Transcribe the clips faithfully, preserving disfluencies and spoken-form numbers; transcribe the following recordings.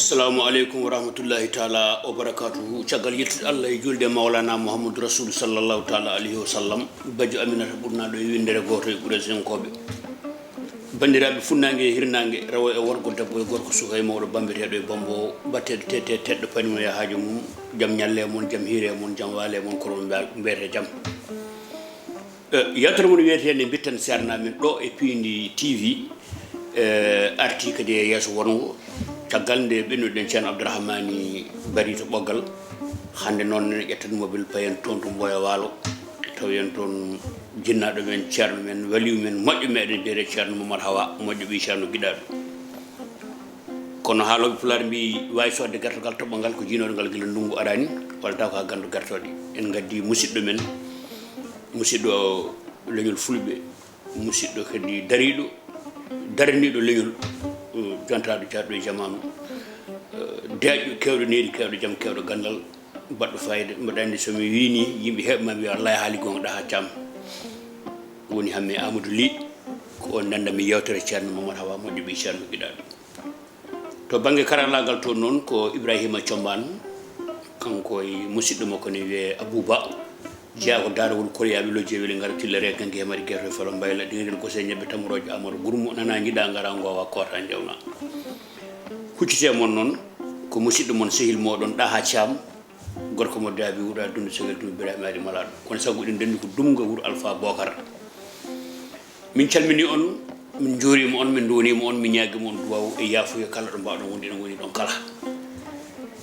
Assalamu aleykum wa rahmatullahi taala wa barakatuhu. Caggal yettude Allah e julde Mawlana Muhammadu Rasul sallallahu taala alayhi wa sallam, bajjo Aminata ɓurnaɗo e windere gooto e Quraysinkooɓe. Banndiraaɓe funnaange e hirnaange, rewo e worgo, debbo e gorko, suka e mawɗo, bambeteeɗo e bambo, batteeɗo tete teɗɗo panimo e haajo mum, jam ñalle e mon, jam hiire e mon, jam waale e mon, kono mbe- mbiyete jam. Eh, yewtere mon wiyeteende Mbitten Seernaaɓe men ɗo e Piindi T V, eh, arti kadi e yeeso wongo. Caggal nde ɓennuɗen Ceerno Abdourahmani Bari to Ɓoggal, hannde noon ne ƴettan mobil payen toon to Mboya Waalo, tawi en toon jinnaaɗo men, ceerno men, waliyu men, moƴƴo meɗen, biyetee Ceerno Momar Hawa, moƴƴo ɓii Ceerno giɗaaɗo. Kono haalooɓe Pulaar mbii, waawi soodde gertogal toɓɓa ngal ko jiinooɗo ngal gila ndunngu araani, walla taw ko haa ganndu gertooɗe. En ngaddi musidɗo men, musidɗo leñol Fulɓe, musidɗo kadi dariiɗo, daraniiɗo leñol, eh, jontaaɗo jaɗɗo e jamaanu, eh, deeƴɗo, keewɗo needi, keewɗo jam, keewɗo ganndal, baɗɗo fayida. Mboɗo anndi so mi wii nii, yimɓe heewɓe ma mbiya, "Wallaahi haali goonga, Ɗaha Caam." Woni Hamme Amadou Ly, ko on nannda mi yewtere Ceerno Momar Hawa, moƴƴo ɓii Ceerno giɗaaɗo. To bannge karallaagal toon noon ko Ibrahima Combaan, kanko e musidɗo makko ne wiyee Abouba, jeyaa ko Daara Wuro Koriyaa, Wilo Jeeweli, Ngara Tillere, Gangi Hemari, Gerto Falo, Mbayla, Diŋirel Gose, Ñebbe Tamorooje, Amaro Gurmo, Nana Njiɗa, Ngara Ngowa, Koota Njawna. Huccitee mon noon, ko musidɗo mon, sehil mooɗon, Ɗaha Caam, gorko mo Daabi Wuɗa, Dundu Sewel, Dundu Birahima Ali Malaaɗo. Kono sago eɗen ndenndi ko Dumga wuro Alfa Bokar. Min calminii on, min njuuriima on, min nduwaniima on, min ñaagiima on duwaawu e yaafuya kala ɗo mbaawɗon wonde, eɗen ngoni ɗon kala.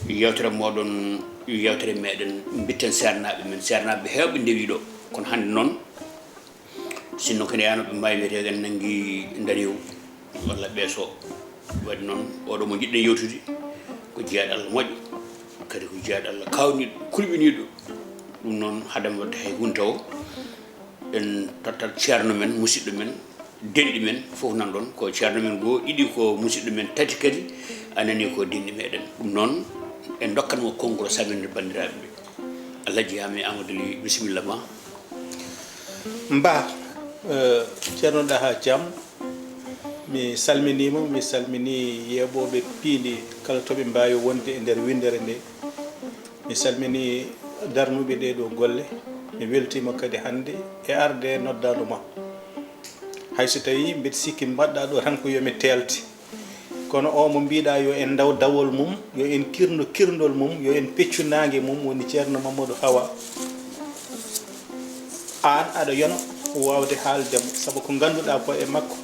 Yewtere mooɗon, yewtere meɗen, Mbitten Seernaaɓe men, Seernaaɓe heewɓe ndewii ɗo. Kono hannde noon, sinno ko nde yaano ɓe mbaawi wiyeteeɗo en nanngi ndanewu walla ɓeeso. Waɗi noon, oɗo mo njiɗɗen yewtude, ko jeyaaɗo Allah moƴƴo, kadi ko jeyaaɗo Allah kaawniiɗo, kulɓiniiɗo. Ɗum noon, haadama waɗde hay huunde tawo, en tottat ceerno men, musidɗo men, denɗi men, fof nan ɗon. Ko ceerno men goo, ɗiɗi ko musidɗo men, tati kadi a nanii ko denɗi meɗen. Ɗum noon, en ndokkat mo konngol salminde banndiraaɓe ɓe. Alhaji Haame Amadou Ly, bisimilla ma. Mba, eh, Ceerno Ɗaha Caam, mi salminiima, mi salminii yeeɓooɓe piindi kala to ɓe mbaawi wonde e nder winndere nde. Mi salminii darnuɓe ɗee ɗoo golle. Mi weltiima kadi hannde e arde noddaandu ma. Hay so tawii mbeɗa sikki mbaɗɗa ɗo tan ko yo mi teelte. Kono o mo mbiɗa yo en ndaw dawol mum, yo en kirnu kirndol mum, yo en peccu naange mum, woni Ceerno Mamadou Hawa. Aan aɗa yona waawde haalde mo, sabu ko ngannduɗaa ko e makko,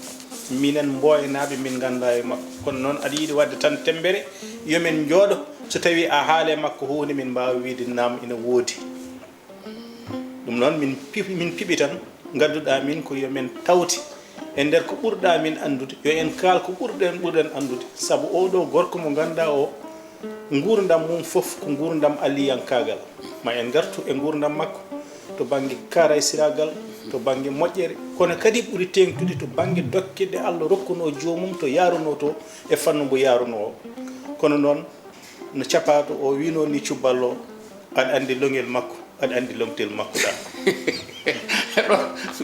minen Mboynaaɓe min nganndaa e makko. Kono noon aɗa yiɗi waɗde tan temmbere, yo min njooɗo, so tawii a haali e makko huunde, min mbaawa wiyde naam ina woodi. Ɗum noon, min pi-, min piɓi tan, ngannduɗaa min ko yo min tawte e nder ko ɓurɗaa min anndude, yo en kaal ko ɓurɗen, ɓurɗen anndude. Sabu oo ɗoo gorko mo ngannduɗaa o, nguurndam mum fof ko nguurndam alliyankaagal. Ma en ngartu e nguurndam makko to bannge kaaraysiraagal, to bannge moƴƴere, kono kadi ɓuri teeŋtude to bannge dokke ɗe Allah rokkunoo joomum to yaarunoo to e fannu mbo yaarunoo o. Kono noon, no capaato o wiinoo ni cubballo, aɗa anndi loŋel makko, aɗa anndi loŋtel makko ɗa. Ɗon,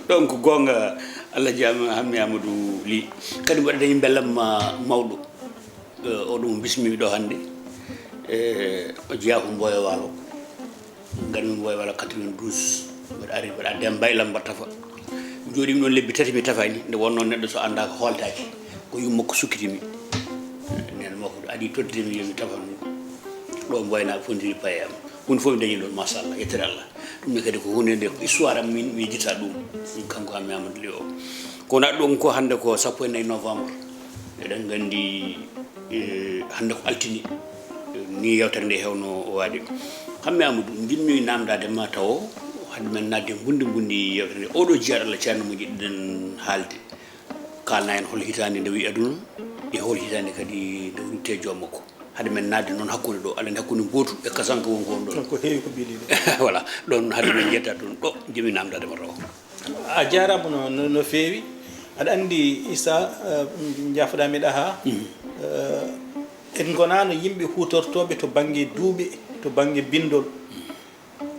ɗon ko goonga, Allah jaama Hammi Amadou Ly. Kadi mbaɗa dañi mbelamma mawɗo. Eh, o ɗum bismimi ɗo hannde. Eh, o jeyaa ko Mboya Waalo. Ngarmi Mboya Waalo quatre-vingt-douze. Mbaɗa ari, mbaɗa dem mbaylam mbaɗa tafa. Mi jooɗiimi ɗon lebbi tati mi tafaani, nde wonnoo neɗɗo so anndaaka hooltaaki. Ko yumma ko sukkitimi. Nene makko adi tottidemi yo mi tafan mo. Ɗo mboyna fondiri paye am. Huunde fof mi dañi ɗon, machallah, yettere Allah. Ɗum ne kadi ko huunde nde ko histoire am min mi yejjita ɗum. Min kanko Hammi Amadou Ly o. Ko wonaa ɗum ko hannde ko sappo e nayi novembre. Eɗen nganndi, eh, hannde ko altine. Ni yewtere nde hewno o waade. Hammi Amadou, njiɗmi naamndaade ma tawo, hade men naatde mbundi mbundi yewtere nde. Oɗo jiyaaɗo Allah ceerno mo njiɗɗen haalde. Kaalna en hol hitaande nde wi aduna, e hol hitaande kadi nde rutte joom makko. Hade men naatde noon hakkunde ɗo, aɗa anndi hakkunde mbootu e kasanka won ko on ɗon. Ko heewi ko mbiɗi ɗo. Voilà, ɗon hade men yetta toon ɗo, jemi naamndaade ma tawo. A jaaraama no, no, no feewi. Aɗa anndi Issa, eh, njaafoɗaa mi Ɗaha, eh, en ngonaano yimɓe huutortooɓe to bannge duuɓe, to bannge binndol.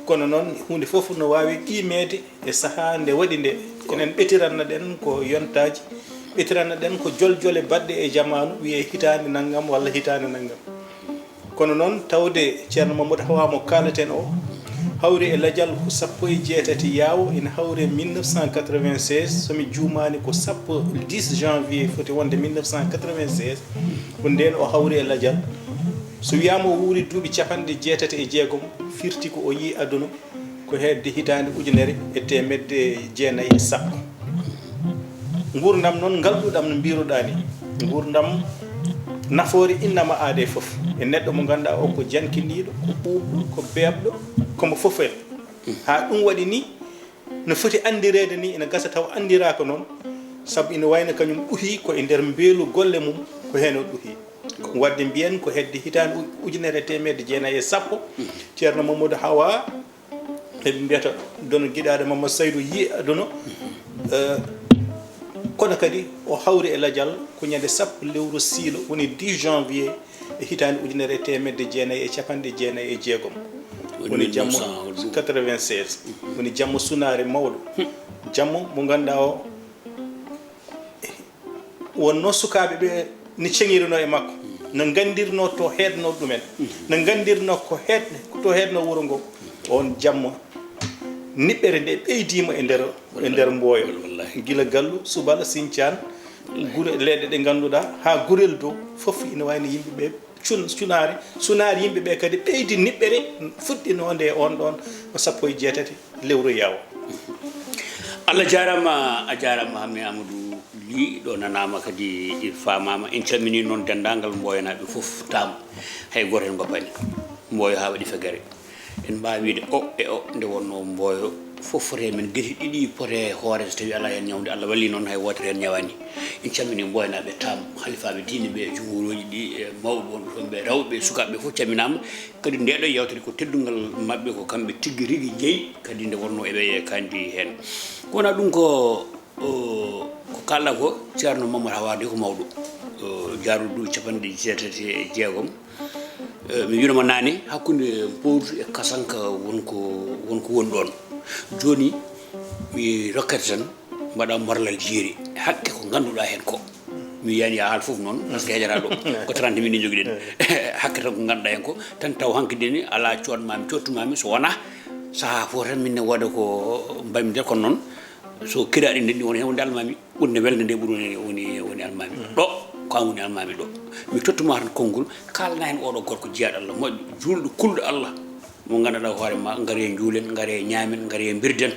Kono noon, huunde fof no waawi qiimeede e sahaa nde waɗi nde. Enen ɓetiranno ɗen ko yontaaji, ɓetiranno ɗen ko joljole baɗɗe e jamaanu, wiyee hitaande nanngam walla hitaande nanngam. Kono noon, tawde Ceerno Mamadou Hawa mo kaalaten o, hawri e lajal ko sappo e jeetati yaawo, ina hawri e mille neuf cent quatre-vingt-seize, so mi juumaani ko sappo, dix janvier foti wonde mille neuf cent quatre-vingt-seize, ko ndeen o hawri e lajal. So wiyaama o wuuri duuɓi capanɗe jeetati e jeegom, firti ko o yii aduna ko hedde hitaande ujunere e teemedde jeenayi e sappo. Nguurndam noon ngalɗuɗam no mbiruɗaa ni, nguurndam nafoore innama aadee fof, e neɗɗo mo ngannduɗaa o ko jankiniiɗo, ko ɓuuɓɗo, ko beeɓɗo, ko mo fof en. Haa ɗum waɗi ni, no foti anndireede ni, ina gasa taw anndiraaka noon, sabu ina wayno kañum ɗuhi ko e nder mbeelu golle mum, ko heen o ɗuhi. Waɗde mbiyen ko hedde hitaande u-, ujunere e teemedde jeenayi e sappo, Ceerno Mamadou Hawa, eɓe mbiyata Dono Giɗaaɗo Mamadou Saydou yii aduna. Eh, kono kadi o hawri e lajal ko ñande sappo lewru siilo, woni dix janvier e hitaande ujunere e teemedde jeenayi e capanɗe jeenayi e jeegom. Woni jamma quatre-vingt-seize. Woni jamma sunaare mawɗo. Jamma mo ngannduɗaa o, wonnoo sukaaɓe ɓe ne ceŋirunoo e makko, no nganndirnoo to heednoo ɗumen, no nganndirnoo ko heed-, to heednoo wuro ngo. Oon jamma, niɓɓere nde ɓeydiima e nder, e nder Mbooyo. Wallaahi. Gila Gallu, Subala, Sincaan, gure, leɗɗe ɗe ngannduɗaa, haa Gurel Dow, fof ina wayno yimɓe ɓe cun-, cunaare, sunaare yimɓe ɓe kadi ɓeydi niɓɓere fuɗɗinoonde e oon ɗoon ko sappo e jeetati lewru yaawo. Allah jaaraama, a jaaraama Hammet Amadou Ly, ɗo nanaama kadi faamaama. En calminii noon denndaangal Mboyanaaɓe fof, taam hay gooto heen ngoppaani. Mbooyo haa waɗi fegere. En mbaawi wiyde o e o, nde wonnoo Mbooyo fof foti heen geti ɗiɗi pote hoore, so tawii alaa heen ñawde, Allah walli noon hay wootere heen ñawaani. En calminii Mboyanaaɓe taam, halifaaɓe diine ɓe, jumhuuruuji ɗi, e mawɓe wonɓe toon ɓe, rewɓe, sukaaɓe ɓe fof calminaama. Kadi ndee ɗoo yeewtere ko teddungal maɓɓe, ko kamɓe tigi rigi jeyi, kadi nde wonnoo eɓe kandi heen. Ko wonaa ɗum ko, o, ko kaalɗaa ko, Ceerno Mamadou Hawa de ko mawɗo, o, jaaruɗo duuɓi capanɗe jeetati e jeegom. E, mi wiino ma naane, hakkunde Mbour e Kasanka won ko, won ko woni ɗoon. Jooni, mi rokkete tan, mbaɗa morlal jiiri. Hakke ko ngannduɗaa heen ko. Mi yiyaani a haal fof noon, par ce que heƴataa ɗo. Ko trente minutes njogiɗen. Hakke tan ko ngannduɗaa heen ko, tan taw hanki de ni alaa coodmaami, coodtumaami, so wonaa sahaa fof tan min ne wooda ko mbaymi nder, kono noon, so kiraaɗi ndenndi won heen wonde almaami, ɓurde welde nde ɓuri woni, woni, woni almaami. Ɗo, ko an woni almaami ɗo. Mi tottuma tan konngol, kaalana heen oɗo gorko jiyaaɗo Allah, moƴƴo, juulɗo, kulɗo Allah. Mo ngannduɗaa hoore ma, ngare njuulen, ngare ñaamen, ngare mbirden,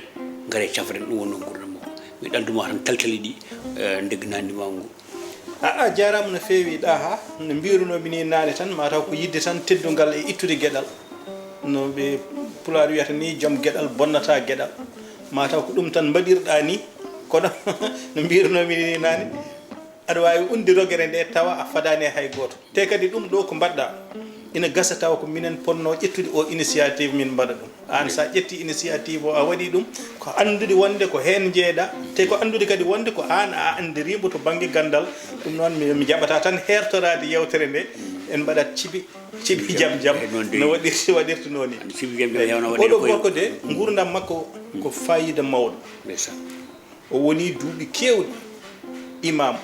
ngare cafren, ɗum woni noon nguurndam makko. Mi ɗantuma tan taltali ɗi, eh, ndegnandi ma ngu. A, a jaaraama no feewi, Ɗaha. No mbirunoomi ni naane tan, mataw ko yidde tan teddungal e ittude geɗal. No ɓe Pulaar wiyata ni, joom geɗal bonnata geɗal. Mataw ko ɗum tan mbaɗirɗaa ni, kono no mbirunoomi ni naane, aɗa waawi undi rogere nde tawa a fadaani e hay gooto. Te kadi ɗum ɗo ko mbaɗɗaa, ina gasa tawa ko minen ponnoo ƴettude o initiative, min mbaɗa ɗum. Aan, so a ƴetti initiative o, a waɗi ɗum, ko anndude wonde ko heen njeeyɗaa, te ko anndude kadi wonde ko aan a anndirii mbo to bannge ganndal. Ɗum noon, mi, mi jaɓataa tan heertoraade yeewtere nde, en mbaɗat cibi, cibi jam jam, no waɗirti, waɗirtunoo ni. Cibi jam jam, eyi, hewno waɗi oɗo ko gorko de, nguurndam makko ko faayiida mawɗo. Ndeysaan. O woni duuɓi keewɗi imaam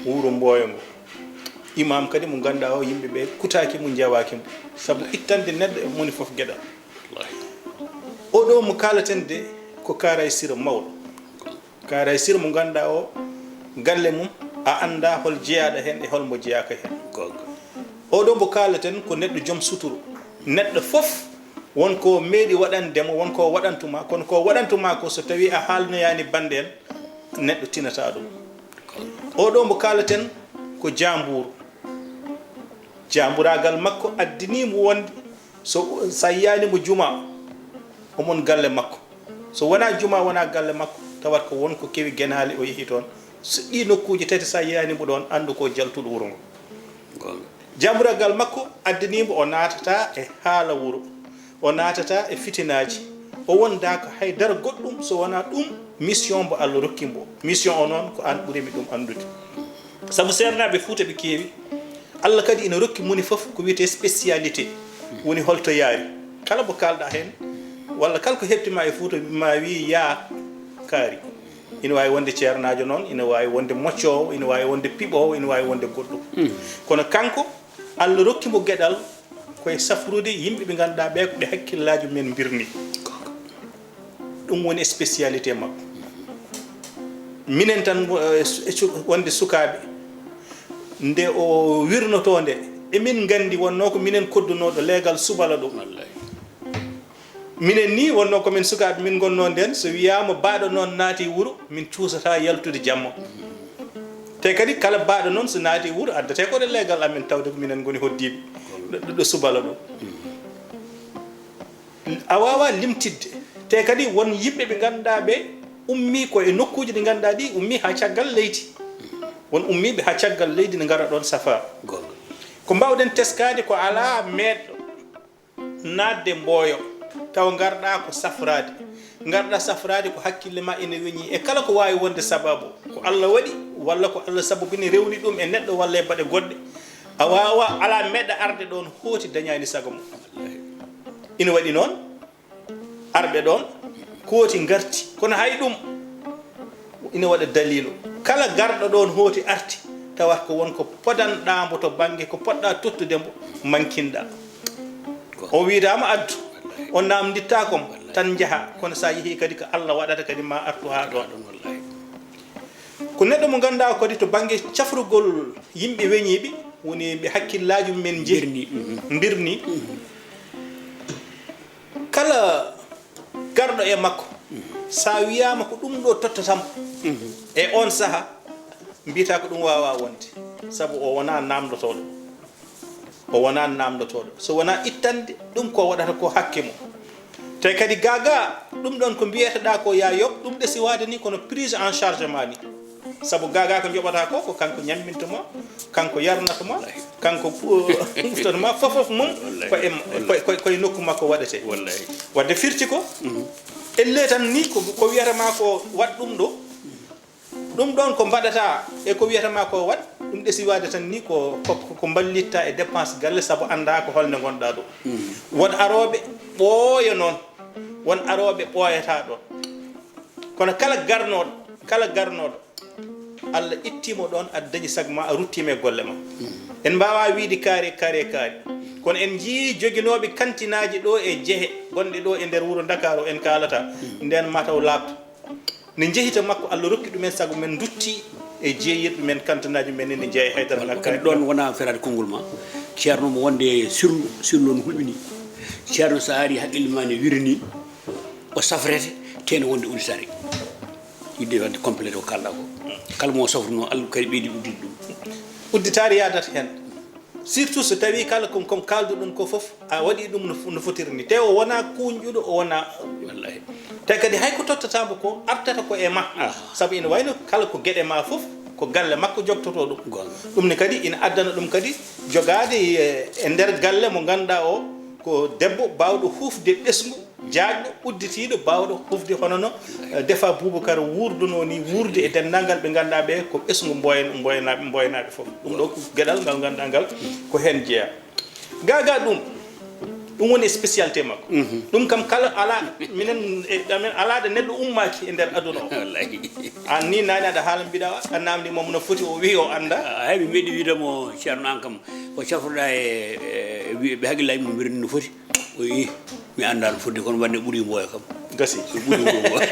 wuro Mboyo ngo. Imaam kadi mo ngannduɗaa o, yimɓe ɓe kutaaki mo, njawaaki mo. Sabu ittande neɗɗo e moni fof geɗal. Wallaahi. Oɗo mo kaalaten de, ko Kaaray Sira mawɗo. Kaaray Sira mo ngannduɗaa o, galle mum, a anndaa hol jeyaaɗo heen e hol mo jeyaaka heen. Goonga. Oɗo mo kaalaten ko neɗɗo joom suturu. Neɗɗo fof won ko meeɗi waɗande mo, won ko waɗantuma, kono ko waɗantuma ko, so tawii a haalnoyaani bannde en, neɗɗo tinataa ɗum. Oɗo mo kaalaten ko jaambuur. Jaamburaagal makko addinii mo wonde so, so a yiyaani mo juma, omon galle makko. So wonaa juma, wonaa galle makko, tawat ko won ko kewi genaale o yehi toon. So ɗii nokkuuji tati, so a yiyaani mo ɗoon, anndu ko jaltuɗo wuro ngo. Goonga. Jaamburaagal makko addanii mbo o naatataa e haala wuro, o naatataa e fitinaaji, o wondaaka hay dara goɗɗum so wonaa ɗum mission mbo Allah rokki mbo. Mission o noon ko aan ɓurimi ɗum anndude. Sabu seernaaɓe Fuuta ɓe keewi, Allah kadi ina rokki moni fof ko wiyetee spécialité, woni holto yaari. Kala mbo kaalɗaa heen, walla kala ko heɓtimaa e Fuuta, ma wii yaa kaari. Ina waawi wonde ceernaajo noon, ina waawi wonde moccoowo, ina waawi wonde piɓoowo, ina waawi wonde goɗɗum. Mm. Kono kanko, Allah rokki mo geɗal koye safrude yimɓe ɓe ngannduɗaa ɓe ko ɓe hakkillaaji men mbirni. Ɗum woni spécialité makko. Minen tan, eh, su-, su-, wonde sukaaɓe, nde o wirnotoo nde, emin nganndi wonnoo ko minen koddunooɗo leegal subala ɗo. Wallaahi. Minen ni wonnoo ko min sukaaɓe, min ngonnoo ndeen, so wiyaama baaɗo noon naati wuro, min cuusataa yaltude jamma. Te kadi kala baaɗo noon so naati wuro, addate ko ɗo leegal amen tawde ko minen ngoni hoddiiɓe ɗo, ɗo, ɗo subala ɗo. A waawaa limtidde. Te kadi won yimɓe ɓe ngannduɗaa ɓe ummii ko e nokkuuji ɗi ngannduɗaa ɗi ummii haa caggal leydi. Won ummiiɓe haa caggal leydi ne ngara ɗoon safaa. Goonga. Ko mbaawɗen teskaade ko alaa meeɗɗo naatde Mboyo, taw ngarɗaa ko safraade, ngarɗaa safraade ko hakkille ma ene weñii e kala ko waawi wonde sababu, ko Allah waɗi walla ko Allah sababini rewni ɗum e neɗɗo walla e baɗe goɗɗe. A waawaa, alaa meeɗɗo arde ɗoon hooti dañaani sago mum. Ina waɗi noon, arɓe ɗoon kooti ngarti, kono hay ɗum ina waɗa daliilu. Kala garɗo ɗoon hooti arti, tawata ko won ko podanɗaa mbo to bannge ko poɗɗaa tottude mbo, mankinɗaa. O wiidaama addu, o naamndittaa ko mbo, tan njaha, kono so a yehii kadi ko Allah waɗata kadi ma artu haa ɗoon. Ko neɗɗo mo ngannduɗaa kadi to bannge cafrugol yimɓe weñiiɓe, woni ɓe hakkillaaji mumen njehi, Mbirni, mhm. Mbirni. Mhm. Kala garɗo e makko, so a wiyaama ko ɗum ɗo tottatamo, mhm, e oon saha, mbiyata ko ɗum waawaa wonde, sabu o wonaa naamndotooɗo. O wonaa naamndotooɗo. So wonaa ittande ɗum ko waɗata ko hakke mum. Te kadi gaa gaa, ɗum ɗoon ko mbiyeteɗaa ko yaa yoɓ, ɗum ɗesiwaade ni kono prise en charge ma ni. Sabu gaa gaa ko njoɓataa ko, ko kanko ñamminta ma, kanko yarnata ma, kanko pu-, uftata ma, fof fof mum, wallahi, ko e, wallahi, ko, ko, ko e nokku makko waɗetee. Wallahi. Wadde firti ko, mhm, elle tan ni ko, ko wiyata ma ko waɗ ɗum ɗo, ɗum ɗoon ko mbaɗata e ko wiyata ma ko waɗ, ɗum ɗesiwaade tan ni ko, ko, ko, ko mballitta e dépense galle, sabu anndaa ko holnde ngonɗaa ɗo. Mhm. Won arooɓe ɓooya noon, won arooɓe ɓooyataa ɗoon. Kono kala garnooɗo, kala garnooɗo, Allah ittii mo ɗoon, a dañi sago ma, a ruttiima e golle ma. Mhm. En mbaawaa wiide kaari, kaari, kaari. Kono en njiyii joginooɓe kantinaaji ɗo e jehe gonɗe ɗo e nder wuro Ndakaaru, en kaalata, mhm, ndeen mataw laaɓta. Ne njehi to makko, Allah rokki ɗumen sago men ndutti e jeeyirɓe men, kantinaaji men ne njeeya haydara. Walla ko ngakkaani kadi ɗoon wonaa feraade konngol ma. Ceerno mo wonde sirlu, sirlu on hulɓini. Ceerno so ari haqqille ma ne wirni, o safrete, tene wonde udditare. Yiɗde wadde complété ko kalɗa ko. Kala mo safruno, Allah kadi ɓeydi udditde ɗum. Udditare yaadat heen. Surtout so tawii kala ko, ko kaalduɗon ko fof, a waɗii ɗum no, no fotiri ni. Te o wonaa kuuñɗuɗo, o wonaa. Wallahi. Te kadi hay ko tottata mo ko, artata ko e ma. Ah. Sabu ina wayno kala ko geɗe ma fof, ko galle makko jogtotoo ɗum. Goonga. Ɗum ne kadi ina addana ɗum kadi jogaade e, e nder galle mo ngannduɗaa o, ko debbo baawɗo huufde ɓesngu, jaajɗo, udditiiɗo, baawɗo hufde hono no, eh, Defa Boubacar wuurdunoo ni, wuurde e denndaangal ɓe ngannduɗaa ɓe ko ɓesngu Mboyen-, Mboyenaaɓe, Mboyenaaɓe fof. Ɗum ɗo ko geɗal ngal ngannduɗaa ngal ko heen jeyaa. Gaa gaa ɗum, ɗum woni spécialité makko. Mhm. Ɗum kam kala alaa, minen, e, amen alaa ɗo neɗɗo ummaaki e nder aduna o. Wallahi. Aan ni naane aɗa haala mbiɗa, a naamndiima mo no foti, o wiyi o anndaa. Ah, hay mi meeɗi wiide mo, Ceerno, aan kam, ko cafruɗaa e, e, wi-, ɓe hakkillaaji mum mbirni no foti. O yi, mi anndaano fodde, kono wadde ɓuri Mboya kam. Gasi. Ko ɓuri Mboya.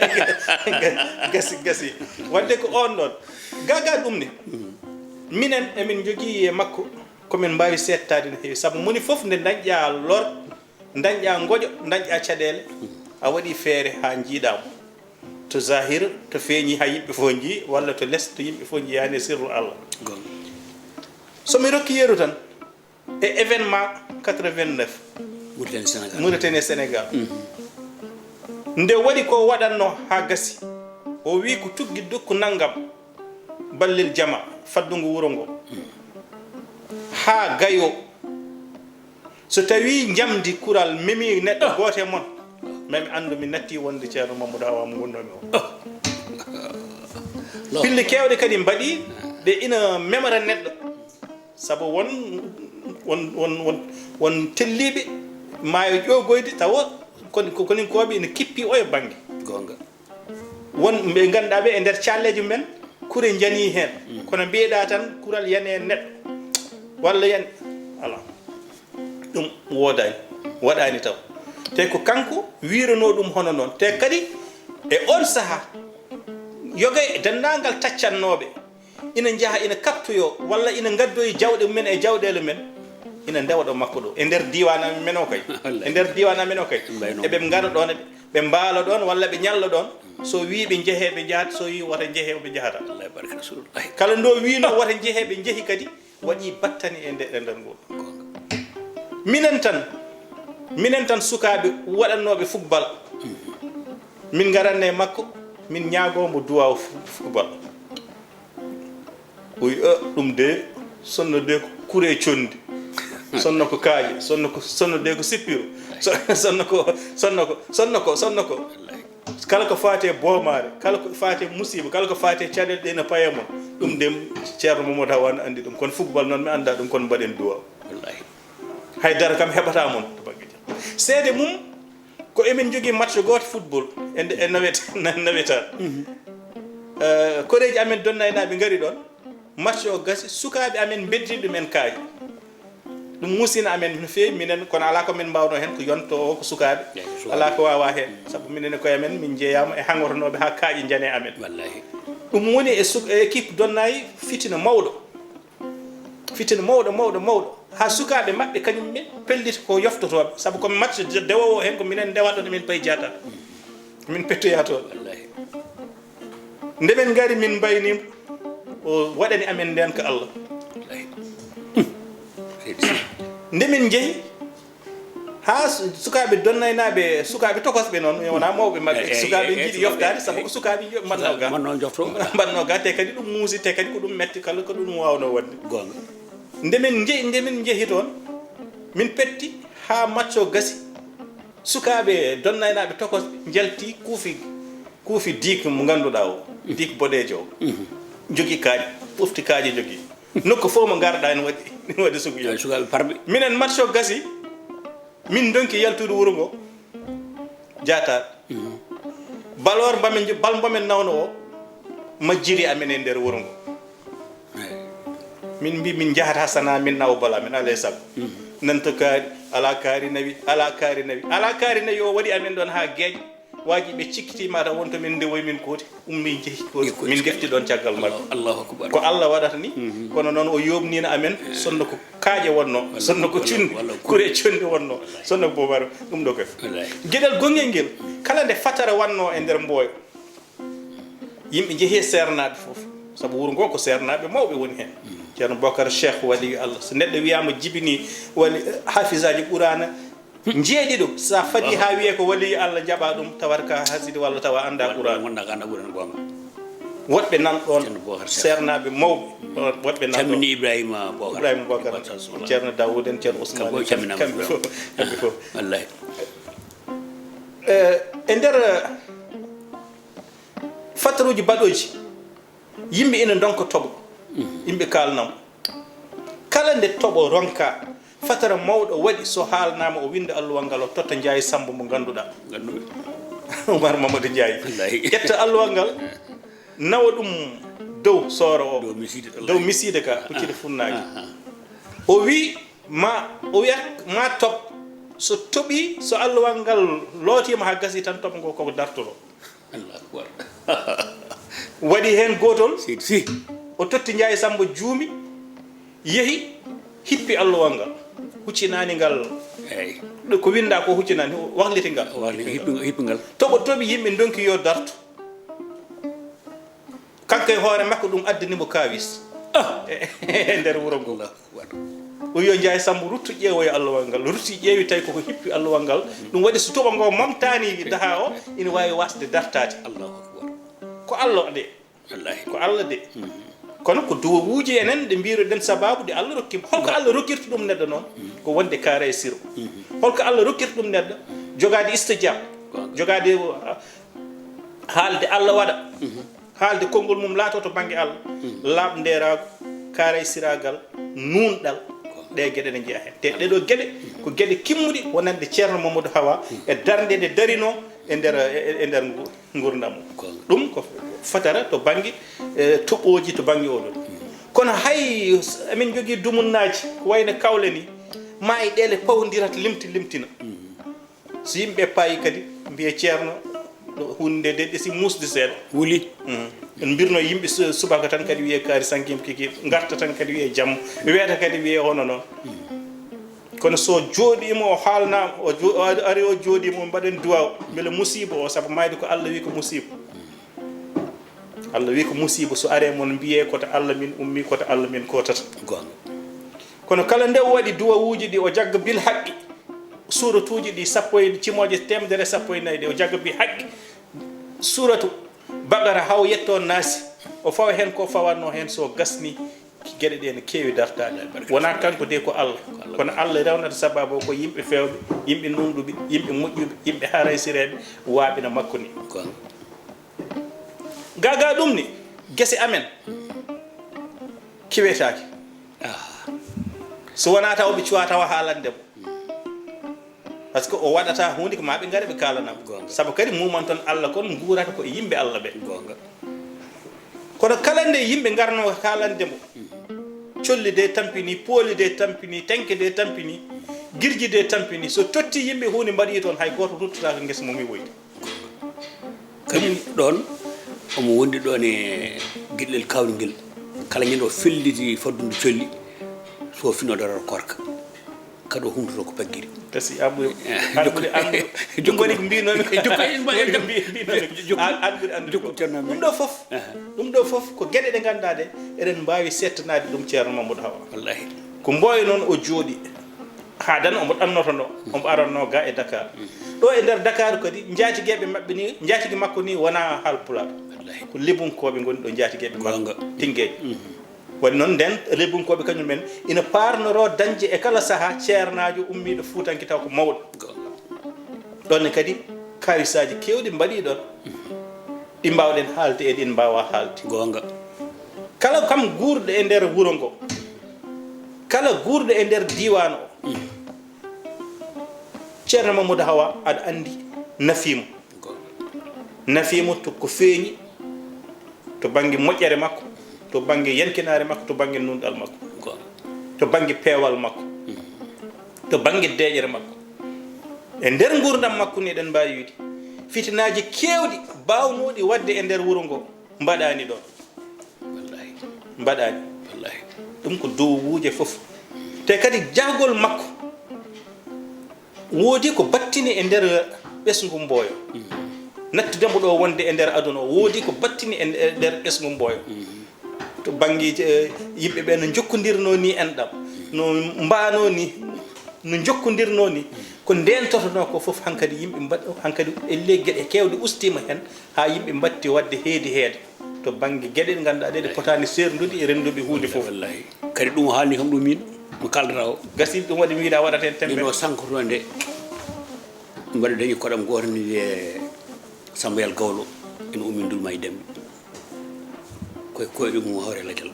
Gasi, gasi. Wadde ko oon ɗoon. Gaa gaa ɗum ne. Mm. Minen emin njogii e makko ko min mbaawi seettaade no heewi. Sabu moni fof nde dañƴaa lor, dañƴaa ngoƴo, dañƴaa caɗeele, a waɗii feere haa njiiɗaa mo. To zahir, to feeñi haa yimɓe fof njii, walla to les, to yimɓe fof njii, haa nde sirru Allah. Goonga. So mi rokki yeru tan, e événement quatre-vingt-neuf. Mauritanie Sénégal. Mauritanie Sénégal. Mhm. Nde waɗi ko waɗatno haa gasi. O wi ko tuggi dukku nanngam. Ballel jama, faddungo wuro ngo. Mhm. Haa gayo. So tawi njamdi kural memi neɗɗo gooto e mon, mami anndu mi natti wonde Ceerno Mamadou Hawa mo ngonnomi o. Lo. Pille keewɗe kadi mbaɗi ɗe ina memra neɗɗo. Sabu won, won, won, won, won telliiɓe maayo ƴoogoyde tawa kon-, ko koninkooɓe ina kippi oyo bannge. Goonga. Won ɓe ngannduɗaa ɓe e nder calleeje men, kure njanii heen. Mm. Kono mbiyeɗaa tan kural yani e neɗɗo. Walla yani, ala. Ɗum woodaani, waɗaani taw. Te ko kanko wiiranoo ɗum hono noon. Te kadi e oon sahaa, yoga e denndaangal taccannooɓe ina njaha, ina kattoyoo, walla ina ngaddoyi jawɗe mumen e jawɗeele men, ina ndewa ɗo makko ɗo. E nder diiwaan amen o kay. Wallaahi. E nder diiwaan amen o kay. Mbayno. Eɓe ngara ɗoon, eɓe, ɓe mbaala ɗoon, walla ɓe ñalla ɗoon. So wii ɓe njehee, ɓe njahat, so wii wota njehee, ɓe njahata. Wallaahi, barka Rasulullah. Kala ndo wiinoo wota njehee, ɓe njehi kadi. Waɗi battane e nder, e nder ngol. Minen tan, minen tan sukaaɓe waɗannooɓe football, min ngaranno e makko, min ñaagoo mbo duwaaw fu-, football. O wi, "Eh, ɗum de, sonno de ko kure conndi. Sonno ko kaaƴe, sonno ko, sonno de ko sippiro. So-, sonno ko, sonno ko, sonno ko, sonno ko." Kala ko faati e boomaare, kala ko faati e musiiba, kala ko faati e caɗeele ɗe ina paye mon, ɗum de Ceerno Mamadou Hawa ne anndi ɗum. Kono football noon mi anndaa ɗum, kono mbaɗen duwaaw. Wallaahi. Hay dara kam heɓataa mon to bannge jam. Seede mum ko emin njogii match gooto football e nde, e nawet, na-, nawetaan. Eh, koreeji amen donnaynaaɓe ngari ɗoon. Match o gasi, sukaaɓe amen mbeddini ɗumen kaaƴe. Ɗum muusina amen no feewi, minen, kono alaa ko min mbaawnoo heen, ko yonto o, ko sukaaɓe. Eey, ko sukaaɓe. Alaa ko waawaa heen, sabu minen e koye amen, min njeyaama e haŋotonooɓe haa kaaƴe njane amen. Wallaahi. Ɗum woni e suk-, e équipe Donnaayi fitina mawɗo. Fitina mawɗo, mawɗo, mawɗo. Haa sukaaɓe maɓɓe kañum ɓe pelliti ko yoftotooɓe, sabu ko match de-, dewoowo heen, ko minen ndewata ɗo, min payi jaata. Min pettoyaa toon. Wallaahi. Nde min ngari, min mbayni mo, o waɗani amen ndeen ko Allah. Wallaahi. Seydi Sy. Nde min njehi, haa su-, sukaaɓe donnaynaaɓe, sukaaɓe tokosɓe noon, wonaa mawɓe maɓɓe, eh, eh, sukaaɓe eh, njiɗi eh, yoftaade, eh, sabu ko sukaaɓe njo-, mbaɗnoo ga. Mbaɗnoo ga, te kadi ɗum muusi, te kadi ko ɗum metti, kala ko ɗum waawnoo waɗde. Goonga. Nde min njehi, nde min njehi toon, min petti haa match o gasi. Sukaaɓe donnaynaaɓe tokosɓe njalti, kuufi, kuufi diik mo ngannduɗaa o, diik boɗeejo o. Mhm. Jogii kaaƴe, pofti kaaƴe jogii. Nokku fof mo ngarɗaa ene waɗi, ene waɗi sugu. Eey, sukaaɓe parɓe. Minen match o gasi, min ndonki yaltude wuro ngo, jaataat. Mhm. Baloor mbamin, bal mbamin nawno o, majjiri amen e nder wuro ngo. Eey. Min mbi min njahat haa Sanaa, min nawa bal amen, alaa e sago. Mhm. Nan to kaari, alaa kaari nawi, alaa kaari nawi, alaa kaari nawi o waɗi amen ɗoon haa geeƴa. Waaji ɓe cikkiti mataw won to min ndewoyi min kooti, ummi njehi kooti. Min ndefti ɗoon caggal maɓɓe. Allahu, Allahu akbar. Ko Allah waɗata ni, mhm, kono noon o yooɓniino amen, sonno ko kaaƴe wonnoo, walla, sonno ko walla, cunndi, walla ko kure conndi wonnoo, wallaahi, sonno ko boobaare, ɗum ɗo kadi. Wallaahi. Geɗal gongel ngel, kala nde fatara wannoo e nder Mboyo, yimɓe njehi e seernaaɓe fof, sabu wuro ngo ko seernaaɓe mawɓe woni heen. Mm. Ceerno Bokar Cheikh waliyu Allah, so neɗɗo wiyaama jibini wali, hafisaaji Quraana, njeeɗiɗo, so a fadii haa wiyee ko waliyu Allah, njaɓaa ɗum, tawata ka hasidi walla tawa anndaa Quraan. Wonɗo ka anndaa Quraan, goonga. Woɗɓe nan ɗoon, Ceerno Bocar Seck, seernaaɓe mawɓe, woɗɓe nan ɗoon. Calmini Ibrahima Bocar. Ibrahima Bocar, Bocar Sow. Ceerno Dawoud en, Ceerno Ousmane en, kamɓe fof, kamɓe fof. Wallaahi. Eh, e nder, eh, fataruuji baɗooji, yimɓe ina ndonka toɓo. Mhm. Yimɓe kaalnam. Kala nde toɓo ronka, fatara mawɗo waɗi, so haalnaama o winnda alluwal ngal, o totta Njaay Sammba mo ngannduɗaa. Ngannduɗaa. Umar Mamadou Njaay. Wallaahi. Ƴetta alluwal ngal, nawa ɗum dow sooro o. Dow misiide ɗo. Dow misiide ka, huccide funnaange. Ah, ah. O wi ma, o wiyat ma toɓ. So toɓi, so alluwal ngal lootiima haa gasi tan, toɓo ngo koko dartoro. Allahu akbar. Waɗi heen gootol. Seydi Sy. O totti Njaay Sammba, juumi, yehi, hippi alluwal ngal. Huccinaani ngal. Eey. Ɗo ko winndaa ko huccinaani, wakliti ngal. Wakliti, hippi, hippi ngal. Toɓo toɓi, yimɓe ndonki yo dartu. Kanko e hoore makko ɗum addani mo kaawis. Ah! E nder wuro ngo. Allahu akbar. O wiyo Njaay Sammba ruttu ƴeewoya alluwal ngal. Rutti ƴeewi tawi koko hippi alluwal ngal. Ɗum waɗi so toɓo ngo momtaani daha o, ina waawi wasde dartaade. Allahu akbar. Ko Allah de. Wallaahi. Ko Allah de. Mhm. Kono ko duwawuuji enen ɗe mbiiruɗen sabaabu ɗe Allah rokki mo. Holko Allah rokkirta ɗum neɗɗo noon? Mhm. Ko wonde kaara e siro. Mhm. Holko Allah rokkirta ɗum neɗɗo? Jogaade istijab. Goonga. Jogaade, uh, haalde Allah waɗa. Mhm. Haalde konngol mum laato to bannge Allah. Mhm. Laaɓndeeraagu, kaara e siraagal, nuunɗal. Goonga. Ɗee geɗe ne njeya heen. Te ɗee ɗoo geɗe ko geɗe kimmuɗe wonande Ceerno Mamadou Hawa, mhm, e darnde nde darinoo e nder, e, e, e nder ngu-, nguurndam mum. Goonga. Ɗum ko fatara to bannge, eh, toɓooji to bannge oɗon. Kono hay s-, emin njogii dumunnaaji ko wayno Kawle ni, Maa e ɗeele pawondirata limti limtina. So yimɓe paayi kadi, mbiye ceerno, ɗo hunde de ɗesi muusde seeɗa. Wuli. Mm. En mbirno yimɓe su-, subaka tan kadi wiye kaari sankim kiki, ngarta tan kadi wiye jamma. Weeta kadi wiye hono noon. Kono so jooɗiima o haalnaama, o jo-, o ari, ari o jooɗiima o mbaɗen duwaaw, mbele musiiba o, sabu maayde ko Allah wi ko musiiba. Allah wi ko musiiba so are mon mbiye ko to Allah min ummi, ko to Allah min kotata. Goonga. Kono kala nde o waɗi duwawuuji ɗi o jagga bil haqqi, suuratuuji ɗi sappo e, cimooje teemedere sappo e nayi ɗi o jagga bil haqqi, suuratu Baqara haa o yetto Naasi, o fawa heen ko fawatnoo heen, so gasni geɗe ɗe ne keewi dartaade. Wonaa kanko de ko Allah. Ko Allah. Kono Allah rewnata sabaabu o ko yimɓe feewɓe, yimɓe nunɗuɓe, yimɓe moƴƴuɓe, yimɓe haraysireeɓe, waaɓe no makko ni. Goonga. Gaa gaa ɗum ni, gese amen kiwetaake. Ah. So wonaa taw ɓe cuwa tawa haalande mo. Par ce que o waɗata huunde ko maa ɓe ngara ɓe kaalana mo. Goonga. Sabu kadi muman toon Allah kon nguurata ko e yimɓe Allah ɓe. Goonga. Kono kala nde yimɓe ngarno kaalande mo, colli de tampini, pooli de tampini, tenke de tampini, girji de tampini, so totti yimɓe huunde mbaɗi toon, hay gooto ruttataako ngesa mum e woyde. Kadi ɗoon omo wondi ɗoon e geɗel kawri ngel. Kala ñande o felliti faddude colli, so finno darata korka. Kadi o humtoto ko paggiri. Kasi an ɓuri, eh, an ɓuri, an ɓuri. Ɗum woni ko mbinoomi. Jokku, en mbaɗi, woni ko mbi-, mbinoomi. Jokku, an, an ɓuri anndude jokku ko. Ceerno men. Ɗum ɗo fof, aha, ɗum ɗo fof ko geɗe ɗe ngannduɗaa ɗe, eɗen mbaawi settanaade ɗum Ceerno Mamadou Hawa. Wallahi. Ko Mboyo noon o jooɗi. Haa dan omo ɗannoto no, omo aranno ga e Dakar. Ɗo e nder Dakar kadi, njaatigeeɓe maɓɓe ni, njaatigi makko ni wonaa Haalpulaar. Wallahi. Ko Lebunkooɓe ngoni ɗo, njaatigeeɓe makko. Goonga. Tingeeƴ. Mhm. Waɗi noon nden, Lebunkooɓe kañum en ina paarnoroo dañde e kala sahaa ceernaajo ummiiɗo Fuutanke taw ko mawɗo. Goonga. Ɗon ne kadi, kaawisaaji keewɗi mbaɗii ɗon. Ɗi mbaawɗen haalde e ɗin mbaawaa haalde. Goonga. Kala kam guurɗo e nder wuro ngo, kala guurɗo e nder diiwaan o, Ceerno Mamadou Hawa, aɗa anndi nafiimo. Goonga. Nafiimo to ko feeñi, to bannge moƴƴere makko, to bannge yankinaare makko, to bannge nunɗal makko, goonga, to bannge peewal makko, to bannge deeƴere makko. E nder nguurndam makko ni, eɗen mbaawi wiide, fitinaaji keewɗi baawnooɗi waɗde e nder wuro ngo, mbaɗaani ɗoon. Wallahi. Mbaɗaani. Wallahi. Ɗum ko duwawuuje fof. Te kadi jahgol makko woodi ko battini e nder ɓesngu Mboyo. Mm. Nattude mbo ɗo wonde e nder aduna o, woodi ko battini e nder ɓesngu Mboyo. Mm. To bannge, eh, yimɓe ɓe no njokkondirnoo ni enɗam, no mbaanoo ni, no njokkondirnoo ni, ko ndeentotonoo ko fof hankadi yimɓe mbaɗ-, hankadi ellee geɗe keewɗe ustiima heen, haa yimɓe mbatti waɗde heedi heede to bannge geɗe ɗe ngannduɗaa ɗe, ɗe potaani seerndude e rennduɓe huunde fof. Wallahi. Kadi ɗum o haalni kam ɗum min, mo kaaldata o. Gasi ɗum waɗi mi yiɗa waɗata heen tembe. Min o sankoto nde, mbaɗa dañi koɗam gooto ne wiyee Samba Yal Gawlo, ene ummi Ndulma e Demɓe. Koye koyɗe mum hawre lajal.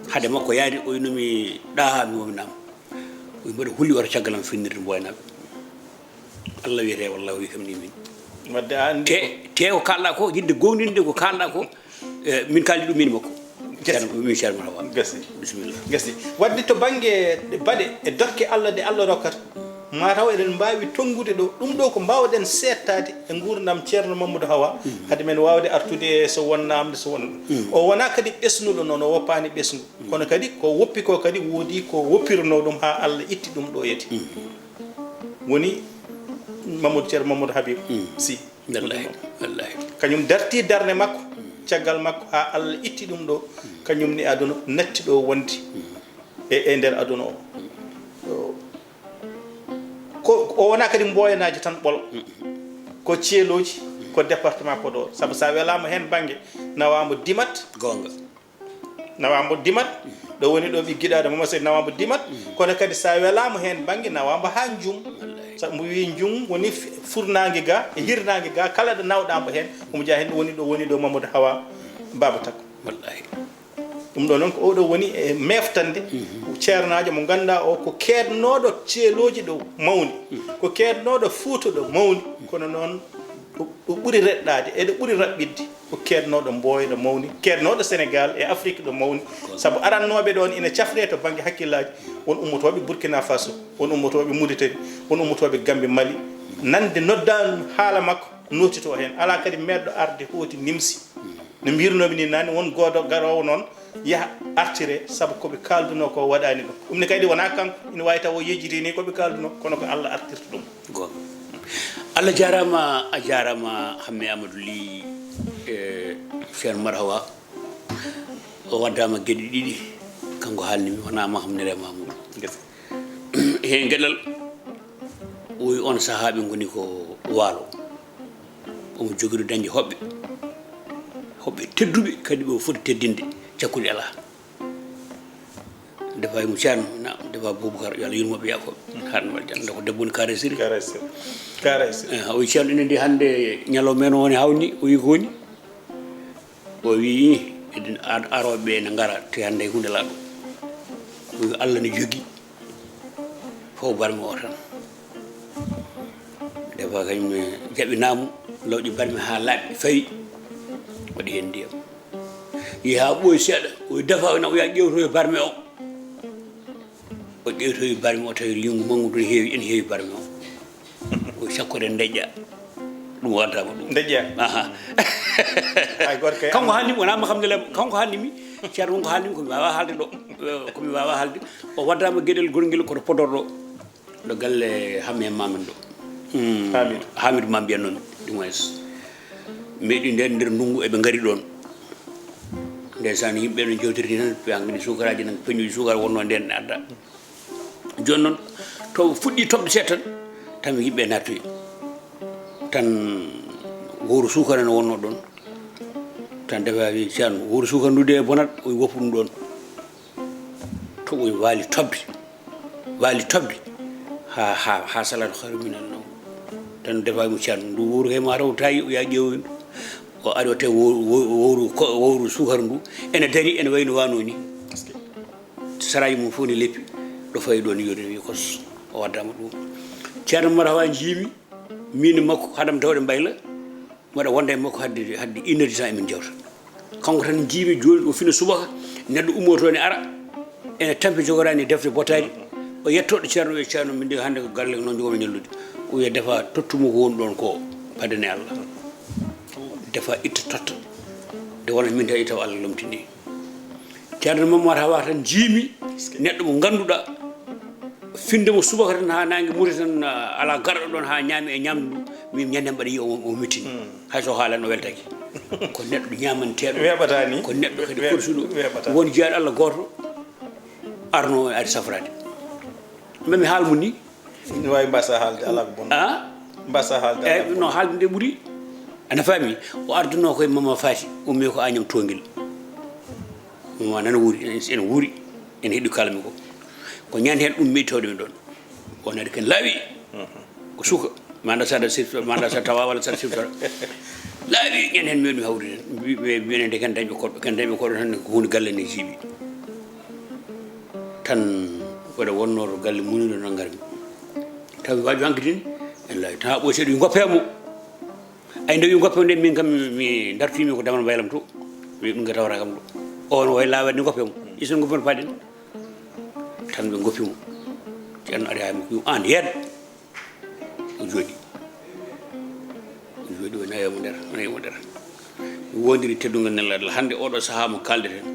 Hade makko yaade o inumi ɗaha mi womnaama. O mbaɗa huli wata caggal am finnirde mboynaɓe. Allah wiyete wallahu wi kam ni min. Wadde a anndi te, ko te ko kalɗa ko, yidde gomɗinde ko kalɗa ko, eh, min kaldi ɗum min makko. Gasi. Ceerno, min Ceerno Hawa. Gasi. Bisimilla. Gasi. Wadde to bannge baɗe e dokke Allah ɗe Allah rokkata, ma taw eɗen mbaawi tonngude ɗo. Ɗum ɗo ko mbaawɗen seettaade e nguurndam Ceerno Mamadou Hawa, mm, hade men waawde artude so won naamde, so won. Mm. O wonaa kadi ɓesnuɗo noon, o woppaani ɓesngu. Mm. Kono kadi ko woppi ko kadi woodi ko woppirnoo ɗum haa Allah itti ɗum ɗo yeti. Mm. Woni Mamadou, Ceerno Mamadou Habib, mm, Sy. Wallahi, wallahi. Kañum darti darnde makko, caggal makko, haa Allah itti ɗum ɗo, kañum ne aduna natti ɗo wonde e, e nder aduna o. Ko, o wonaa kadi mboyanaaji tan ɓolo. Ko ceelooji, ko département Podor. Sabu so a welaama heen bannge, nawaama Dimat. Goonga. Nawaama Dimat, ɗo woni ɗo ɓe giɗaaɗo Mama Seydi, nawaama Dimat. Mm. Kono kadi so a welaama heen bannge, nawaama haa Njum. Wallahi. Sabu mbo wii Njum woni f-, furnaange ga e hirnaange ga, kala ɗo nawɗaa mbo heen, omo jeyaa heen, ɗo woni ɗo, woni ɗo Mamadou Hawa Baba Takko. Wallahi. Ɗum ɗo noon ko oɗo woni e meeftande, mhm, ceernaajo mo ngannduɗaa o ko keednooɗo ceelooji ɗo mawni, mhm, ko keednooɗo Fuuta ɗo mawni, kono noon ɗo, ɗo ɓuri reɗɗaade, eɗo ɓuri raɓɓiɗde, ko keednooɗo Mboyo ɗo mawni, keednooɗo Senegaal e Afrik ɗo mawni. Sabu arannooɓe ɗoon ina cafree to bannge hakkillaaji, won ummotooɓe Burkina Faso, won ummotooɓe Mauritanie, won ummotooɓe Gambie, Mali, nande noddaandu haala makko, nootitoo heen. Alaa kadi meeɗɗo arde hooti nimsi. No mbirunoomi nii naane, won gooto garoowo noon yaha artire, sabu ko ɓe kaaldunoo ko waɗaani ɗum. Ɗum ne kadi wonaa kanko, ina waawi taw o yejjiti ni ko ɓe kaaldunoo, kono ko Allah artirta ɗum. Goonga. Allah jaaraama, a jaaraama Hammee Amadou Ly, e Cheikh Oumar Hawa. O waddaama geɗe ɗiɗi, kanko haalni mi, wonaa Mahammed Nele Mamoudou. Heen geɗal, o wi on sahaa ɓe ngoni ko waalo. Omo jogiɗo dañde hoɓɓe, hoɓɓe tedduɓe, kadi ɓe foti teddinde, cakkudi alaa. Defa mo Ceerno, na defa Boubacar, yo Allah yurmo ɓe, yaafo ɓe. Haa no waɗi jannde ko debbo woni Kara Siri. Kara Siri. Kara Siri. Eh, o wi Ceerno, enen de hannde ñalawma men o woni hawni, o wi ko woni? O wi, eɗen ar-, arooɓe ɓe ene ngara, te hannde huunde laaɗo. O wi Allah ne jogi. Fof barmi o tan. Defa kañum ne jaɓi naamu, lawƴi barmi haa laaɓi, fawi, waɗi heen ndiyam. Yehi haa ɓooyi seeɗa, o defa o na, o yaa ƴeewtoyo barmi o. O ƴeewtoyi barmi o, tawi liingu manngu ɗum heewi, ene heewi barmi o. O sakkore ndeƴƴa. Ɗum waddama ɗum. Ndeƴƴa? Aha. Ay, gorko e kanko haalni mi, wonaa Mahammed Nele, kanko haalni mi, Ceerno won ko haalni mi, ko mi waawaa haalde ɗo. Eh, ko mi waawaa haalde. O waddama geɗel gorngel koto Podor ɗo. Ɗo galle Hammee Mamin ɗo. Hmm. Hamidou. Hamidou Mame mbiyannomi, du moins. Meeɗi nden nder ndungu eɓe ngari ɗon. Ndeysaan, yimɓe no jewtiri tan, ɓe hankadi sukaraaji nan, peñuuji sukara wonno nden ne adda. Jooni noon, to fuɗɗi toɓde seeɗa tan, tan yimɓe nattoyi. Tan wowru sukara ne wonno ɗon. Tan defa wi, "Ceerno, wowru sukara ndu de bonat?" O wi, "Woppu ɗum ɗon." To o waali toɓde, waali toɓde, haa, haa, haa salaatu khayru minan nawm. Tan defa mo Ceerno, ndu wowru he ma taw tawi, o yaa ƴeewoy ndu. O ari o tawi wo-, wo-, wowru ko, wowru sukara ndu, ene dari, ene wayno wano ni. Saraaji mum fof ne leppi, ɗo fawi ɗo ni yoni wi kos, o waddama ɗum. Ceerno Mara Hawa njiimi, min e makko, haɗam tawde mbayla, mbaɗa wonda e makko hadde, hadde une heure de temps emin jewta. Kanko tan njiimi jooni o fina subaka, neɗɗo ummoto ne ara, ene tampi jogoraani defte botaari, o yetto ɗo Ceerno, wiya, "Ceerno, min de hannde ko galle noon jogomi ñallude." O wiya, "Defa, tottu mo ko woni ɗon ko, fadane Allah." Defa itta totta. Nde wona min tan itaw Allah lomtini. Ceerno Mamadou Hawa tan njiimi neɗɗo mo ngannduɗaa, finde mo subaka tan haa naange muti tan, ah, alaa garɗo ɗon haa ñaami e ñamdu ndu, min ñande mbaɗa yiya o, o mittini. Hmm. Hay so haalan o weltaki. Ko neɗɗo ñaamanteeɗo. Weeɓataa ni. Ko neɗɗo kadi we-, korsuɗo. Weeɓataa. Won jiyaaɗo Allah gooto arno o ari safraade. Mami haal mum ni. Ina waawi mbasa haalde, alaa ko bonnata. Ah? Mbasa haalde, alaa ko bonnata. Eeyi, no haalde nde ɓuri. Ana faami? O ardunoo ko e Mama Faati, ummi ko Agnam Toongel. Mama nana wuuri, ene, ene wuuri, ene heɗi kaalmi ko. Ko ñande heen ummi tawde mi ɗoon. Wonande ken laawi. Mhm. Ko suka. Manda sada siftora, manda sa tawa walla sada siftora. Laawi ñande heen mi waɗi hawri heen. Mbi-, mbi-, mbi-, enen de ken dañɓe koɗo, ken dañɓe koɗo tan ko huunde galle ne jiiɓi. Tan mbeɗa wonnoo to galle muniiɗo nan ngarmi. Tawi waaju hankadi en laawi. Tan haa ɓooyi seeɗa wi ngoppee mo. Ay, nde wi ngoppee mo nde, min kam mi dartiimi ko damal mbaylam to. Wi ɗum ko tawata kam ɗo. O no way laawa ni ngoppee mo. Isen ngoppee mo paaɗen. Tan ɓe ngoppi mo. Ceerno ari haa mo wi aan yeeɗ. O jooɗi. O jooɗi, o nawi mo nder, o nawi mo nder. Mi wondiri teddungal Nelaaɗo Allah. Hannde oɗo sahaa mo kaaldeten,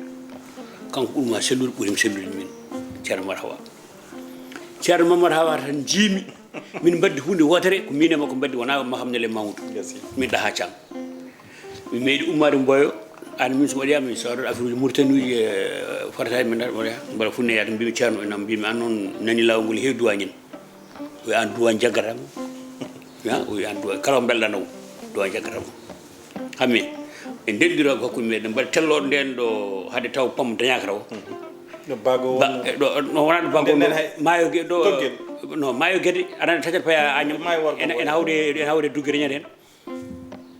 kanko ɓuri ma sellude, ɓuri mi sellude min. Ceerno Mamad Hawa. Ceerno Mamad Hawa tan njiimi. Min mbaddi huunde wootere, ko min e makko mbaddi, wonaa Mahammed Nele Mamoudou. Yes. Min ɗahaa Caam. Mi meeɗi ummaade Mboyo, aan min so mbaɗiyaa, min soodat affaire uji Mauritanie uji, e, farataji min mbaɗa, mbaɗa funne yaade, mbimi Ceerno, ena mbimi, "Aan noon nani laawol ngol heewi duwaañi en." O wi, "Aan duwaañ jaggata mo." Ya, o wi, "Aan duwaañ, kala ko mbelɗaa naw, duwaañ jaggata mo." Hammi, en ndenndiro ko hakkunde meɗen, mbaɗa tellooɗo ndeen ɗo hade taw pam dañaaka taw. Ɗo baago ba-, wonno. Ɗo, no wonaa ɗo baago nden wonno. Hay maayo ge-, ɗo, Toggel. No, maayo Gede, aɗa anndi Taccat Paya Agnam. Maayo Wargo ene, ene hawde, ene hawde Dugge Reñat heen.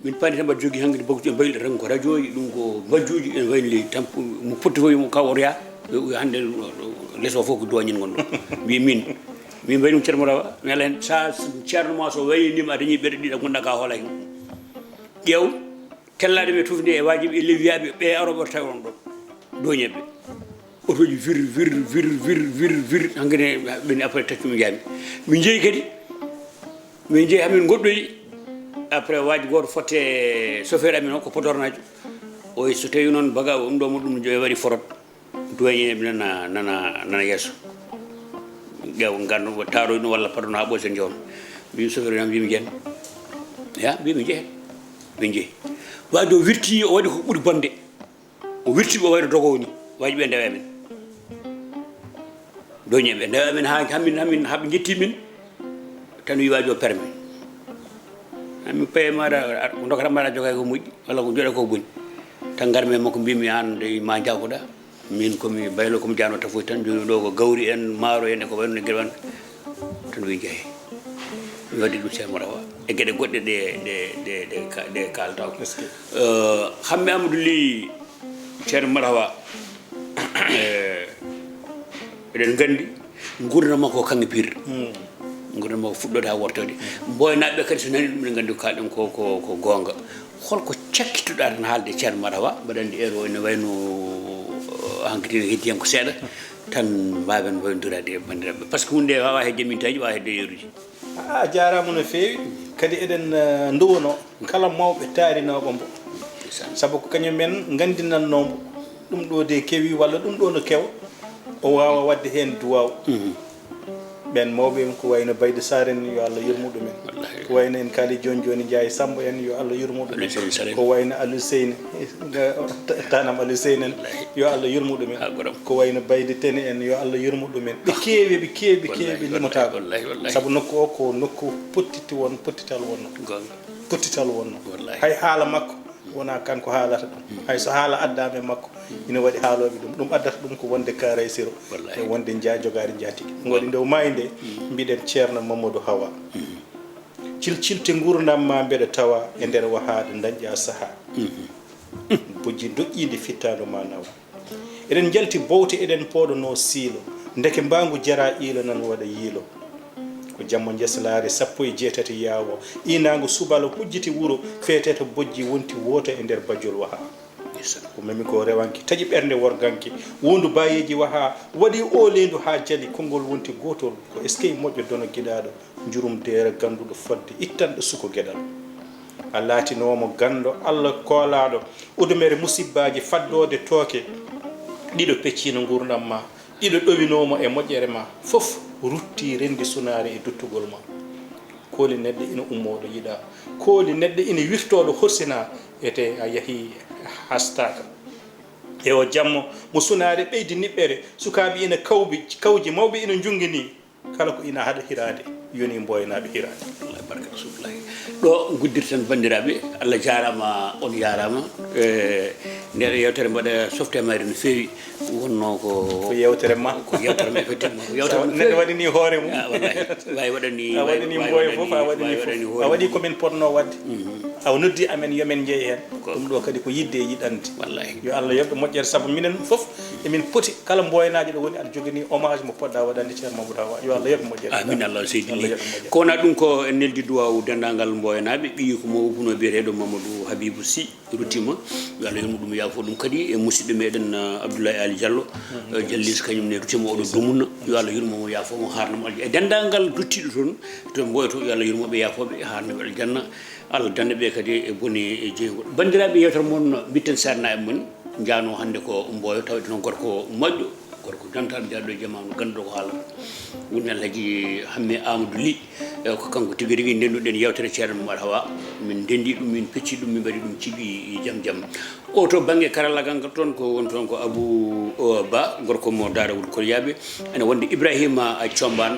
Min paandi tan mbaɗa jogii hankadi bagguji en mbayli tan ko rajooji, ɗum ko mbajjuuji, ene wayni tampu, mo potti fof mo kaw oto yaa, o wi hannde ɗo, ɗo, les o fof ko duwaañi en ngonɗo. Mbi min, min mbayni ɗum Ceerno Mara Hawa, mi ala heen, sa Ceerno ma so waynima a dañi ɓerɗe ɗiɗi a gonɗa ka hoolaki. Ƴeew, tellaaɗo ɓe tufde e waajiɓe e lewiyaaɓe, ɓe arooɓe oto tawi on ɗon. Duwaañeeɓe. Otoji vir vir vir vir vir vir, hankkadi ɓen après taccu mi jaami. Min jeeyi kadi, min jeeyi hamin goɗɗoyi. Après waaji gooto fotte chauffeur amin o ko Podornaajo. O wi so tawi noon baga ɗum ɗo mo ɗum joyi waɗi forot, duwañe ɓe nana nana nana yeeso. Ƴeew nganndo taroy ɗum walla padono ha ɓoysen jewno. Min chauffeur nam mbimi jeen. Ya mbimi jehen. Min jeeyi. Waaji o wirti o waɗi ko ɓuri bonde. O wirti ɓe wayno dogowo ni. Waaji ɓe ndewa men. Doñe ɓe ndewa men ha hamin hamin haɓe jetti min. Tan wi waaji o permi. Ami paye maɗa ko dokata maɗa jogay ko moƴƴi walla ko joɗa ko boni. Tan ngarmi e makko mbimi an de ma jawkoɗa. Min komi baylo komi jano tafoy tan joni ɗo ko gawri en maaro en e ko wayno gueɗe wan. Tan wi jeehe. Mi waddi ɗum ceerno Marawa e gueɗe goɗɗe ɗe ɗe ɗe ɗe ka- ɗe kaltaw. Hammi Amadou Ly, ceerno Marawa, eɗen nganndi nguurndam makko ko kaŋŋe pir. Nguurndam makko fuɗɗoode haa wortoode. Mboynaɓe kadi so nani ɗum ɓe nganndi ko kalɗen ko ko ko goonga. Holko cakkitoɗa tan haalde ceerno Marawa? Mbaɗa anndi heure o ene wayno hankadi heddi hen ko seeɗa. Tan mbawen waynodirade e banndiraaɓe par ce que hunde wawa hedde mintaji wawa hedde yeruji. A jarama no feewi. Kadi eɗen nduwono kala mawɓe taarinooɓe mbo, sabu ko kañum en nganndinannoo mbo ɗum ɗo de kewi walla ɗum ɗo no kewa, o waawa waɗde heen duwaaw. Ɓeen mawɓe en ko wayno Bayde Saar en, yo Allah yurmo ɗum en. Ko wayno en kaali jooni jooni Njaay Sammbo en, yo Allah yurmo ɗum en. Ko wayno Aliou Seyne, tanam Aliou Seyne en, yo Allah yurmo ɗum en. Ko wayno Bayde Tene en, yo Allah yurmo ɗum en. Ɓe keewi, ɓe keewi, ɓe keewi, ɓe limotaako. Sabu nokku o ko nokku pottiti won, pottital wonno. Pottital wonno. Hay haala makko wonaa kanko haalata ɗum. Hay so haala addaama e makko, ina waɗi haalooɓe ɗum. Ɗum addata ɗum ko wonde kaaray siro e wonde nja jogaade njaatigi. Ɗum waɗi nde o maayi nde, mbiɗen ceerno Mamadou Hawa. Cilcilte nguurndam ma mbeɗa tawa e nder wahaaɗo dañƴa sahaa. Bojji doƴƴiindi fittaandu ma nawa. Eɗen njalti bowte, eɗen pooɗonoo siilo. Ndeke mbaangu jaraa iilo nan waɗa yiilo. Ko jamma njeslaare sappo e jeetati yaawo, iinaango subalo hujjiti wuro, feeteeto bojji wonti woota e nder bajol waha. Ko memi ko rewanke, taƴi ɓernde worganke, wondu baayeeji waha, waɗi ooleendu haa jali, konngol wonti gootol, ko eskey moƴƴo dono giɗaaɗo. Njurum deera gannduɗo fodde ittanɗo suko geɗal. A laatinooma ganndo Allah koolaaɗo udumere musibbaaji faddoode tooke. Ɗiɗo pecciino nguurndam ma, ɗiɗo ɗowinooma e moƴƴere ma, fof ruttii renndi sunaare e duttugol ma. Kooli neɗɗo ina ummooɗo yiɗaa, kooli neɗɗo ina wirtooɗo horsinaa, ete a yahii hastaaka. E o jammo mo sunaare ɓeydi niɓɓere, sukaaɓe ina kawbi, kawji mawɓe ina njunginii. Kala ko ina haɗa hiraade, yoni mboyanaaɓe hiraade. Wallahi, barka Rasulullahi. Ɗo nguddirten banndiraaɓe, Allah jaaraama, on jaaraama. E ndeɗo yewtere mbaɗa softe mayre no feewi, wonno ko ko yewtere ma. Ko yewtere ma, effectivement, ko yewtere ma no neɗɗo feewi. Waɗani hoore mum. Ah, wallahi. Wawi waɗani, a waɗani mboyo fof, a waɗani fof, a waɗi komin potno waɗde. A noddi amen yomen jeey heen. Ɗum ɗo kadi ko yidde e yiɗande. Wallahi. Yo Allah yoɓ moƴƴere sabu minen fof emin poti. Kala mboyanaajo ɗo woni aɗa joganii hommage mo poɗɗa waɗande ceerno Mamadou Hawa. Yo Allah yoɓ moƴƴere. Amin Allah seydi. Ko wona ɗum ko en neldi duwaw denndaangal mboyanaaɓe, ɓiyi ko mo wupuno biyeteeɗo Mamadou Habibou Sy ruttima. Yo Allah yurmo ɗum, yaafo ɗum kadi e musidɗo meɗen, uh, Abdoulaye Ali Diallo. Uh, Jallis kañum ne ruttima oɗo dumunna. Yo Allah yurmo mo, yaafo mo, harna mo aljanna e denndaangal duttiɗo toon to Mboyo to. Yo Allah yurmo ɓe, yaafo ɓe, harna ɓe aljanna. Allah danda ɓe kadi e boni e jeygol. Banndiraaɓe, yewtere mon mbitten seeɗa e mon. Njaano hannde ko Mboyo, tawde noon gorko moƴƴo, gorko jantaɗo, jaaɗo e jamaanu, ganduɗo ko haalata. Woni Alhaji Hamme Amadou Ly. E ko kanko tigi rigi ndenduɗen yewtere ceerno Mamadou Hawa. Min ndendi ɗum, min pecci ɗum, min mbaɗi ɗum cibi jam jam. O to bannge karallagal ngal toon ko woni toon ko Abou, o, Ba, gorko mo Daara Wul Koriyaaɓe. Ene wonde Ibrahima Combaan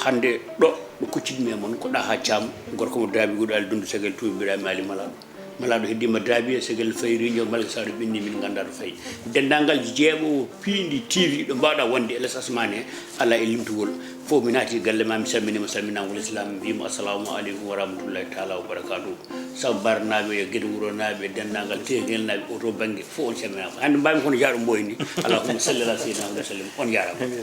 hannde ɗo. Ɗo kuccidmi e mon ko Ɗaha Caam, gorko mo Daabi Guɗo Ali Dundu Segel Tuubi Birame Ali Malaaɗo. Malaaɗo heddima Daabi e Segel Fayriño Malika Saɗo ɓenni min ganda to fayi. Denndaangal jeeɓo piindi T V ɗo mbawɗa wonde e les asmane ala e limtugol. Fof mi naati galle ma, mi salminima salminagol Islam, mbima assalamu aleykum wa rahmatullahi taala wa barakatuh. Sabu Barnaaɓe e Gede Wuronaaɓe e denndaangal Teegelnaaɓe o to bannge fof on calminaama. Hannde mbaawmi kono jaaɗo Mboy ni. Allahumma salli ala sayyidina Muhammad wa sallim. On jaaraama.